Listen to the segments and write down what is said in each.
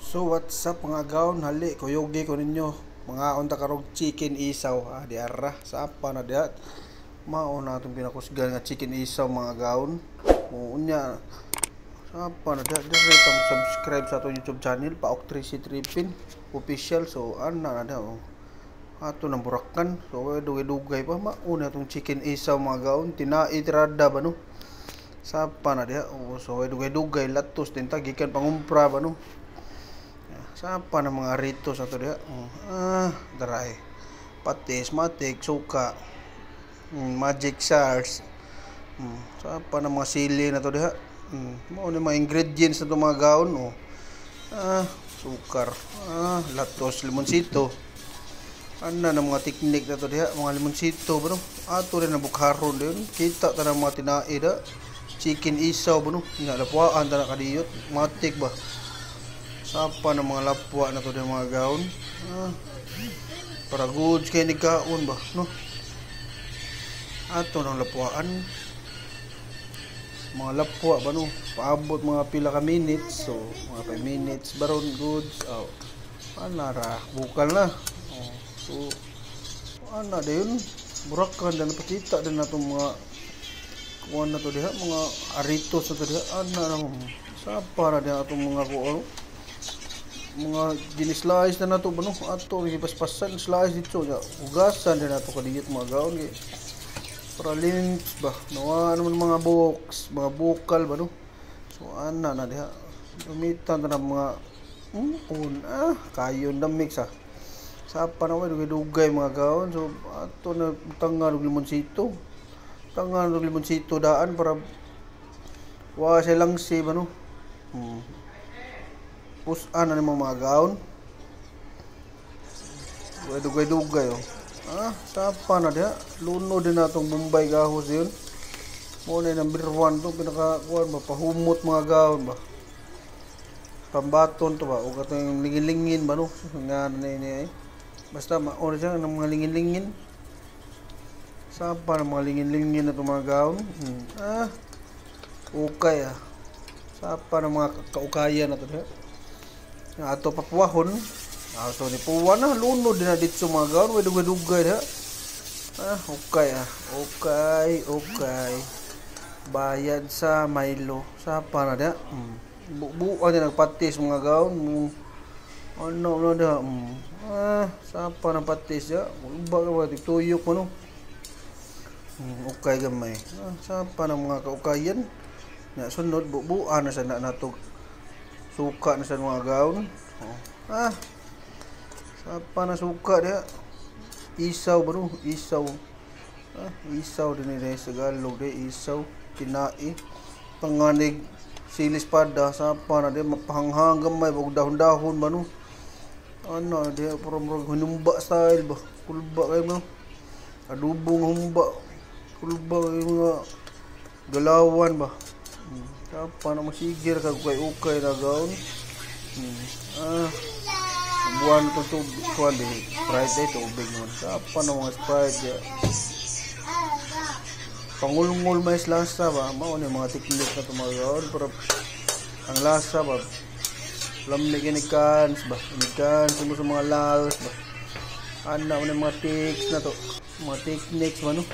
So what's up, mga gaon? Hali kuyugi ko ninyo. Mga unta karog chicken isaw, ah, di ara sapa na diha. Mao na atong pinakusgan nga chicken isaw, mga gaon. Unya sapa na diha, diri ta mo subscribe sa atong YouTube channel, Paok 3C Tripin Official. So ana na diha, oh. Ato nang burakan. So dugay-dugay pa, mao na atong chicken isaw, mga gaon, tinai tirada ba, no? Sapa na diha. Oh, so dugay-dugay, latos din ta gikan pangumpra ba, no? Sapa na mga ritos ato diha. Oh, ah, daray. Patis, matik, suka. Magic sars. Sapa na mga sili na to diha. Mao ni mga ingredients na to, mga gaon, oh. Ah, sukar. Ah, latos, limonsito. Ana na mga teknik na to diha, mga limonsito ba, no? Ato rin na bukharon din. Kita ta na mga tinai da. Chicken isaw ba, no? Nga lapuan ta na kadiyot, matik ba? Sapa na mga lapwa na to din, mga gaon. Ah, para goods kay nikaon ba, no? Ato nang lapwaan. Mga lapwa ba, no? Paabot mga pila ka minutes. So, mga 5 minutes baron goods. Oh. Ana ra, bukal na. Oh. So, ana dayon. Burakan dan napakita din natong mga kuan na to diha, mga aritos na to diha. Ana nang sapa na diha atong mga kuan, mga ginislice na nato ba, no? Ato gipaspasan, slice dito ya, hugasan din nato kadiyot, mga gaon, kay para lims ba, nawa naman mga box, mga bukal ba, no? So ana na diha, gamitan ta na mga un ah kayon na mix, ah, sapa na way dugay, mga gaon. So ato na tangan og limonsito, tangan og limonsito daan para wa siya langsi ba, no. Pusan na nimo, mga gaon. Dugay-dugay, oh. Ah, sapa na diha. Luno din na itong Bombay gahos yun. Mo na number 1 to, pinaka kuan ba, pahumot, mga gaon ba. Pambaton to ba o katong lingin-lingin ba, no? Nga na ni ay. Basta mao na siya ng mga lingin-lingin. Sapa na mga lingin-lingin na to, mga gaon. Ah. Ukay, ah. Sapa na mga kaukayan na to diha. Ato papuwahon. Ah, so ni puwa na, lunod din na dito, mga gaon, way dugay-dugay diha. Ah, okay, ah. Okay, okay. Bayad sa Milo. Sapa na diha. Bubuan din nagpatis, mga gaon. Ano na diha. Ah, sapa na patis diha. Uba ka ba tuyok mo, no? Okay gamay. Ah, sapa na mga kaukayan. Na sunod bubuan na sa na nato. Suka na sa mga gaon. Oh. Ah. Sapa na suka diha. Isaw ba, no? Isaw. Ah, isaw din ni sa Tagalog di isaw, tinai. Panganig sili espada, sapa na di mapahanghang gamay ug dahon-dahon ba, no? Ano diha, puro murag hinumba style ba. Kulba kay mo. Adobong humba. Kulba kay mga galawan ba. Sapa na masigir kag ukay-ukay na gaon. Ah, buwan to to kuan di Sprite day, tubig naman. Sapa na mga Sprite di. Pangulngul may lasa ba, mao ni mga teknik na tumagaon para ang lasa ba lamig inikans ba, inikans mo sa mga lals ba. Ana mo mga tics na to, mga techniques ba, no?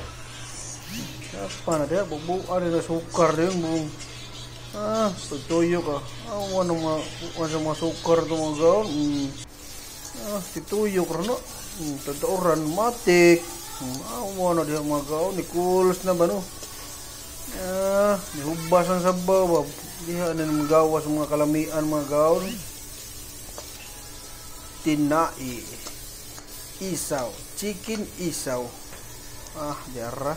Sapa na diha, bubuan na sukar din buong. Ah, pagtuyo ka. Ah, ano mga, ano sa mga sukar to, mga gaon. Ah, tituyo ka no. Tadauran, matik. Ah, ano diha, mga gaon, ni cools na ba, no? Ah, nihubas ang sabaw ba. Diha na gawas mga kalamian, mga gaon. Tinai. Isaw. Chicken isaw. Ah, diara.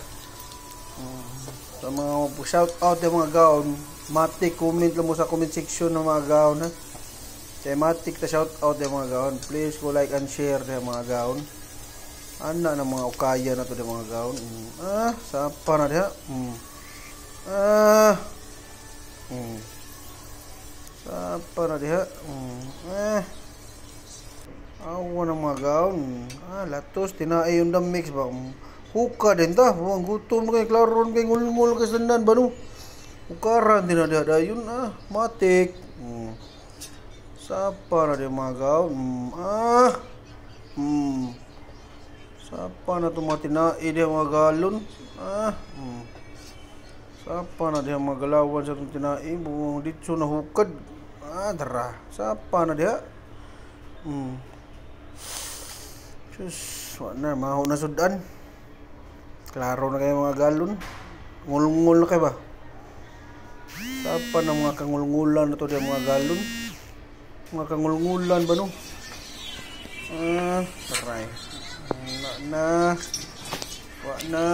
Sa mga shout out yung mga gaon, matik comment lang mo sa comment section ng mga gaon, ha. Kay matik ta shout out yung mga gaon. Please go like and share yung mga gaon. Ana na mga ukaya na to yung mga gaon. Ah, sapa na diha. Ah. Sapa na diha. Ah. Awa ng mga gaon. Ah, latos tinai yung mix ba. Huka din ta, buang gutom kay klaron kay ngulngul kay sandan ba, no? Ukaran din na diha dayon, ah, matik. Sapa na di mga gaon. Ah. Sapa na itong mga tinai diha, mga galon. Ah. Sapa na diha mga galawan sa itong tinai. Buong ditso na hukad. Ah, dara. Sapa na diha. Sus, wa na, maho na sudan. Klaro na kayo, mga galon. Ngulngul na kayo ba? Sapa na mga kangulngulan na to diha, mga galon. Mga kangulngulan ba, no? Ah, taray. Na na. Wa na.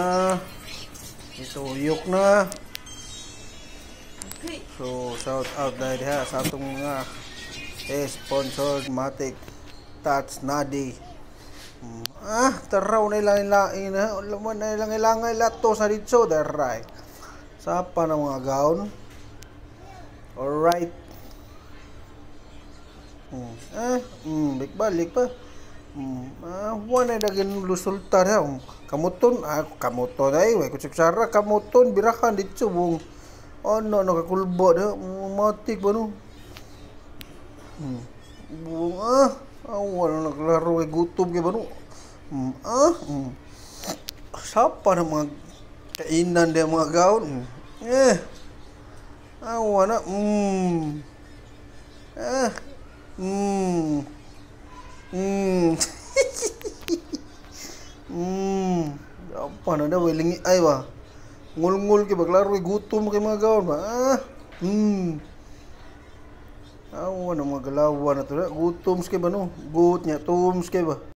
Ituyok na. So, shout out dahil diha sa atong mga sponsor, Matic Touch Nadi. Ah, taraw na ilang lain na. Wala na ilang ilang lato sa ditso. Daray. Sapa na mga gaon. Alright. Ah, balik pa. Ah, wala na dagin lusulta ha. Kamuton, ah, kamuton ay, way kutsara kamuton birakan ditso bung. Ano nakakulbo da, matik ba, no? Buong ah, ah, wala naglaro kay gutom kay ba, no? Ah. Sapa na mga kainan di mga gaon. Eh. Ah, wala. Ah. Apa na daw lingi ay ba? Ngul-ngul kay baglaro kay gutom kay mga gaon ba? Ah. Awa na mga galawan na to. Gutom kay ba, no? Gut nya tums kay ba?